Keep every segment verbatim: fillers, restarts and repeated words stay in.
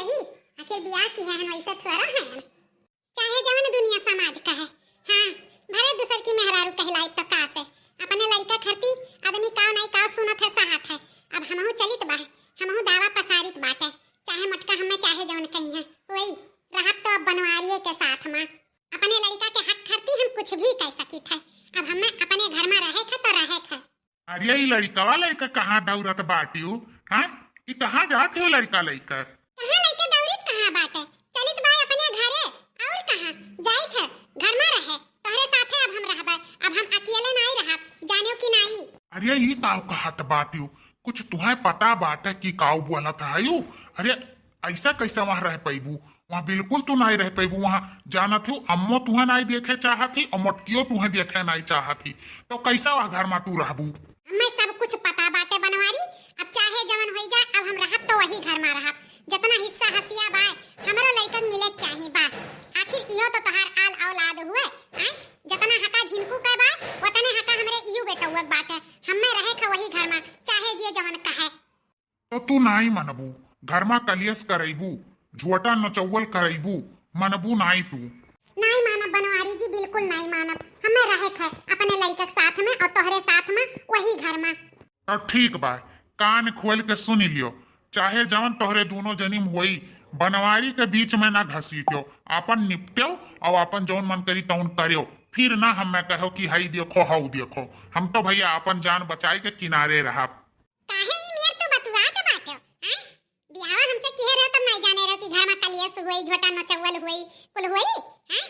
ई, आखिर बियाह किहे हन, वैसे थोड़ा है। चाहे जवन दुनिया समाज कहे, हाँ, भले दूसर की मेहरारू कहलाई तो का से, अपने लड़िका खरती आदमी काव नाई काव सुनत है, सहत है। अब हमहू चलित बा, हमहू दावा पसारित बाटे, चाहे मोटका हमें चाहे जवन कहिहे, वही रहब तो अब बनवारिये के साथ मा। अपने लड़िका के हक खरती हम कुछ भी कह सकित है, अब हमें अपने घर मा रहे खे तो रहे खे। अरे, ई लड़िकवा लइके कहाँ दौड़त बाटिउ? हाँ, ई कहाँ जात हो लड़िका लइके? कहाँ लइके दौड़ित कहाँ बाटे? चलित बा अपने घरे, और कहाँ? जाइत है, घर मा रहे, तोहरे साथे अब हम रहबे, अब हम अकेले नाई रहब, जानेउ कि नाई? अरे, ई काउ कहत बाटिउ? कुछ तुहें पता बाटे कि काउ बोलत हयू? अरे, ऐसा कैसे वहाँ रह पैबू? वहाँ बिल्कुल तू नाई रह पैबू। वहाँ जानत हूँ, अम्मो तुहें नाई देखे चाहत ही और मोटकियो तुहें देखे नाई चाहत ही, तो कैसा वह घर मा तू रहबू? हमें सब कुछ पता बाटे बनवारी, अब चाहे जवन होई जा, अब हम रहब तो वही घर मा रहब। जितना हिस्सा हसिया बाय, हमरो लड़कन मिले के चाही बस। आखिर इहो तो तोहार आल औलाद हुए, हैं? जितना हका झिनकू के बाय, उतने हका हमरे इहू बेटौआ के बाटे। हमें रहे खे वही घर मा, चाहे जे जवन कहे। तो तू नाई मनबू, घर मा कलियस करैबू, झोटा नचौवल करैबू, मनबू नाई तू? नाई मानब बनवारी जी, बिल्कुल नाई मानब। हमें रहे खे अपने लड़िका के साथ मा और तोहरे साथ मा वही घर मा। तो ठीक बा, कान खोल के सुन लियो, चाहे जवन तोहरे दोनों जनी मा होई, बनवारी के बीच मा ना घसीट्यो, आपन निपट्यो और आपन जौन मन करी तौन करियो। फिर ना हमें कहो कि हई देखो, हऊ देखो। हम तो भैया आपन जान बचाई के किनारे रहब। काहे ई मेर तू बतुआत बाटे, हैं? बियाहवा हमसे किहे रहो तब नाई जाने रहो कि घर मा कलियस हुई, झोटा नचौवल हुई, कुल हुई, हैं?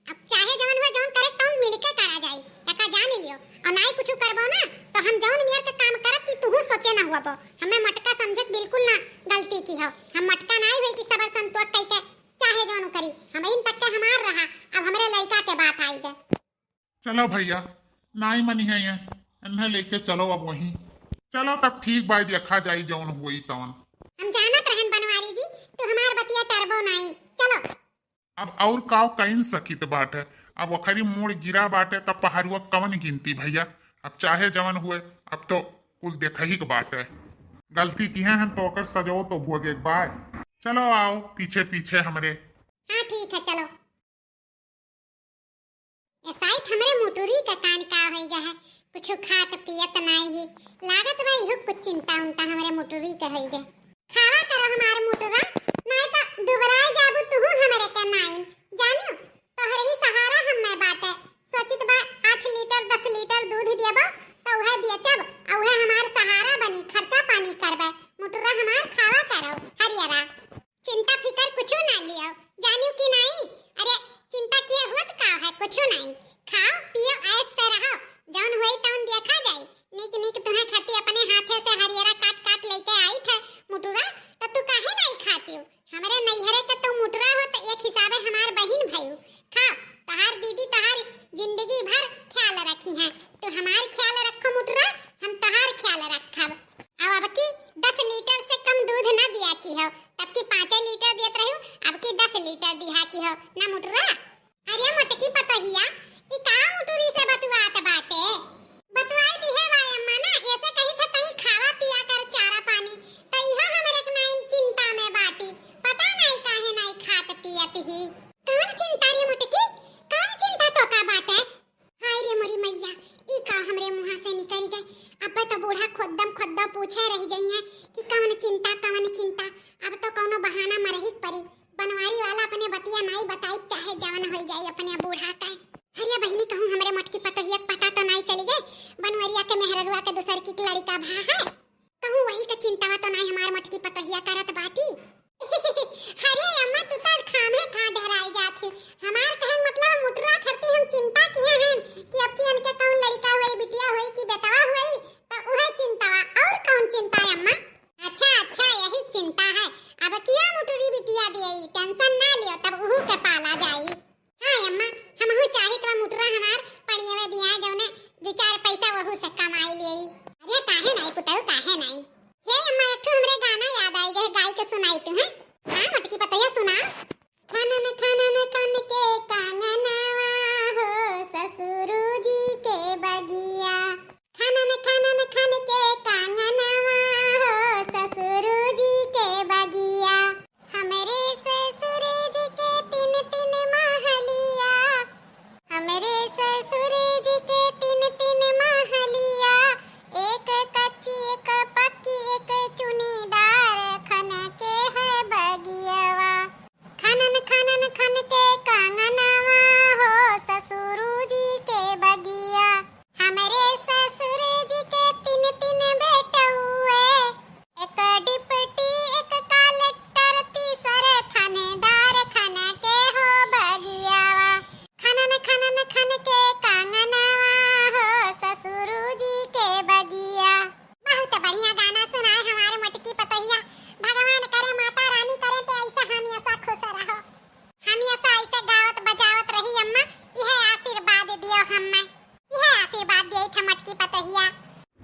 अब चाहे जवन हुआ, जवन करे तौन मिलके करा जाई, तका जान लियो। और नाई कुछ करबो ना, तो हम जवन मेर के काम करब कि तुहू सोचे ना हुआ बो। हमें मटका समझे के बिल्कुल ना गलती किहो। हम मटका नाई हुई कि सबर संतोष कई के चाहे जवन करी। हम इन तक के हमार रहा, अब हमरे लड़िका के बात आई दे। चलो भैया, नाई मनी है ये, इन्हें लेके चलो अब वहीं। चलो तब ठीक बा, देखा जाई जौन होई तौन। हम जानत रहन बनवारी जी, तू हमार बतिया टरबो नाई। चलो। अब और काव कइन सकित बाटे, अब ओखरी मूड़ गिरा बाटे तब पहरुआ कवन गिनती भैया। अब चाहे जवन हुए, अब तो कुल देखही के बाटे। गलती किहे हन तो ओकर सजो तो भोगे के बाय। चलो आओ पीछे पीछे हमरे। हाँ ठीक है, चलो। ए साइत हमरे मुटुरी का कान का होई गए है, कुछ खात पियत नाई ही, लागत बा इहू कुछ चिंता उंता हमरे मुटुरी के होई गए। खावा करो हमार मुटुरा, नाई तो दुबराए जाबू तुहू हमरे के नाइन, जानियो तोहरे ही सहारा हमें बाटे। सोचित बा आठ लीटर दस लीटर दूध देबो तो उहे बेचब, आ उहे हमार सहारा बनी, खर्चा पानी करबे। मुटुरा हमार खावा करो हरियरा। चिंता फिकर कुछो ना लियो, जानियो कि नाई? अरे, चिंता किए होत का है, कुछो नाई। खाओ, पियो, ऐश से रहो, जौन होई तौन देखा जाई। नीक नीक तुहें खाती अपने हाथे से हरियरा काट काट लेके आई थे मुटुरा, तो तू काहे नाई खाती हो? हमरे नैहरे के तू मुटुरा हो तो एक हिसाबे हमार बहिन भयू। खाओ, तहार दीदी तहार जिंदगी भर ख्याल रखी है। तू हमार ख्याल रखो मुटुरा, हम तहार ख्याल रखब। अब, अब की दस लीटर से कम दूध ना दिया की हो, तब की पाँचे लीटर देत रही, अब की दस लीटर दिहा की हो ना मुटुरा। अरे मोटकी पतोहिया, ई का मुटुरी से बतुआत बाटे? बतुआई दिहे बा अम्मा ना, ऐसे कही थे तनी खावा पिया कर चारा पानी, तो इहो हमरे के नाइन चिंता में बाटी, पता नाई काहे नाई खात पियत ही। कौन चिंता रे मोटकी, कौन चिंता तो का बाटे? हाय रे मोरी मैया, ई का हमरे मुँहा से निकल गए। अब तो बूढ़ा खुद्दम खुद्दा पूछे रह गई है कि कवन चिंता, कवन चिंता। अब तो कौनो बहाना मरही के परी। बनवारी वाला अपने बतिया नाई बताई, चाहे जवन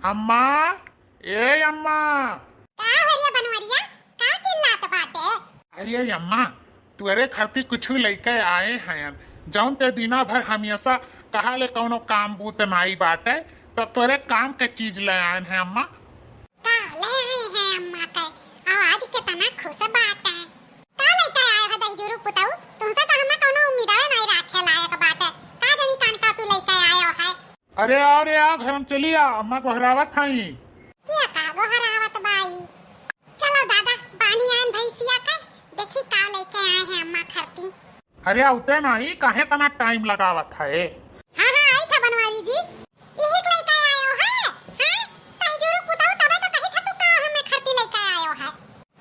अम्मा, ए अम्मा। का हो रे बनवरिया, का चिल्लात बाटे? अरे अम्मा, तोरे खातिर कुछ लइके आए हैं, जौन ते दिना भर हमेशा कहा ले कौनो काम बूत नाई बाटे, तब तोरे काम के चीज ले आए हैं अम्मा। का ले आए हैं अम्मा के? और आज कितना खुश बाटे। का लइके आए हो दहिजुरू पुतऊ? तुमसे तो हमें कौनो उम्मीदवे नाई राखे लायक बाटे। का जानी कान का तू लइके आए हो है? अरे आ रे आ, घर में चली आ, अम्मा गोहरावत हई। किया का गोहरावत बाई? चलो दादा, बानी आन भैंसिया के, देखी का लइके आए हैं अम्मा खरती। अरे आउते नाई, काहे तना टाइम लगावत है? हाँ हाँ, आई था बनवारी जी, इही के लइके आयो है। हाँ, तहजुरु पुताऊ तबे तो कही था तू का हमें खरती लइके आयो है।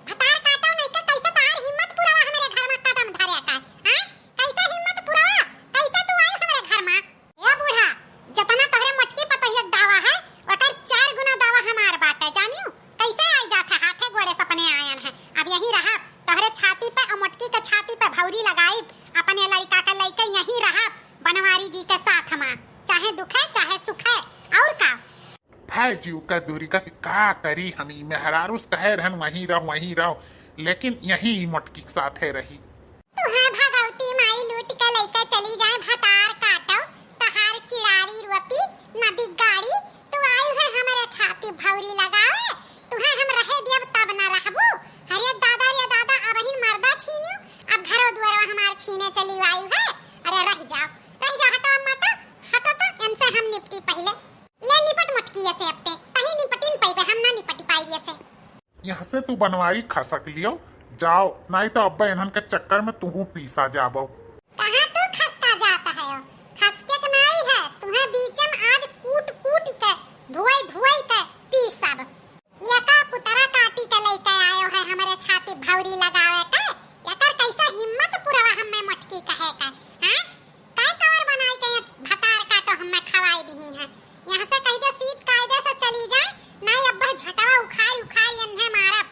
भतार काटो नहीं के, कैसे तार हिम्मत पुरावा हमरे घर में कदम धरे का? हाँ, कैसे हिम्मत पुरावा, कैसे तू आई हमरे घर में? ए बूढ़ा, जतना तोहरे मोटकी पतोहिया के दावा है, ओकर चार गुना दावा हमार बाटे, जानियो? कैसे आई जात है, हाथे गोड़े सपने आयन है। अब यहीं रहब, तोहरे छाती पे और मोटकी के छाती पे भौरी लगाइब, अपने लड़का के लइके यहीं रहब, बनवारी जी के साथ में, चाहे दुखे, चाहे सुखे, और का? भाई जी, ओकर दूरी का का करी हम, ई मेहरारूस कहे रहन, "वहीं रहो, वहीं रहो," लेकिन यहीं ई मोटकी के साथे रही। तुहे भगवती माई लूट के लइके चली जाए, भतार काटो, तहार चिड़ारी रोपी, नदी गाड़ी, तू आई है हमरे छाती भौरी लगावे, तुहे हम रहे दियब तब न रहबू। अरे दादा रे दादा, अब ही मर्दा छीनियो, अब घरो दुआरो हमार छीने चली आई है। अरे रह जाओ, रह जाओ, हटो अम्मा तो, हटो तो, इनसे हम निपटी पहिले। ले निपट मोटकी ऐसे, अब ते कहीं निपटी न पाइबे, हम ना निपटी पाइबे ऐसे। यहाँ से तू बनवारी खसक लियो, जाओ, नाई तो अब्बा इन्हन के चक्कर में तुहू पीसा जाबो। कहाँ तू खसका जात है हो? खसके के नाई है, तुम्हें बीच में आज कूट कूट के, भुआई भुआई के पीसब। यका पुतरा काटी के लइके आयो है हमरे छाती भौरी लगावे के, यकर कैसा हिम्मत पुरवा हमें मोटकी कहे के, हैं? काय कवर बनाई के ये भतार काटो हमें खवाई दिही हैं। यहाँ से कह दे सीध कायदे से चली जाए, नाई अब्बा झटवा उखाड़ उखाड़ एन्हे मारब।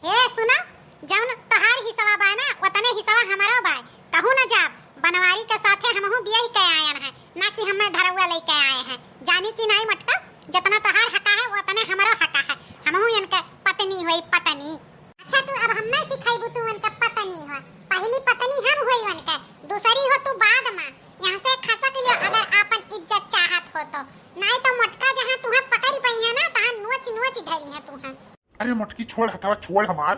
हे सुनो, जौन तोहार हिस्सा बा ना, ओतने हिस्सा हमरो बा। कहूँ न जाब, बनवारी के साथे हमहू बियाह के आयन है, ना कि हमें धरौआ लइके आए हैं। जानी कि नाई मटका, जतना तोहार हका है, ओतने हमरो हका है। हमहू इनके पत्नी होई, पत्नी। अच्छा, तू अब हमें सिखाइबू, तू उनके पत्नी हो। पहली पत्नी हम होई उनके, दूसरी हो तू बाद में। यहाँ से खसक लियो, अगर आपन इज्जत चाहत हो तो, नाई तो मोटका जहाँ तुहे पकड़ी पई है ना, तहाँ नोच नोच ढरी है तुहे। अरे मोटकी, छोड़ हथवा, छोड़ हमार।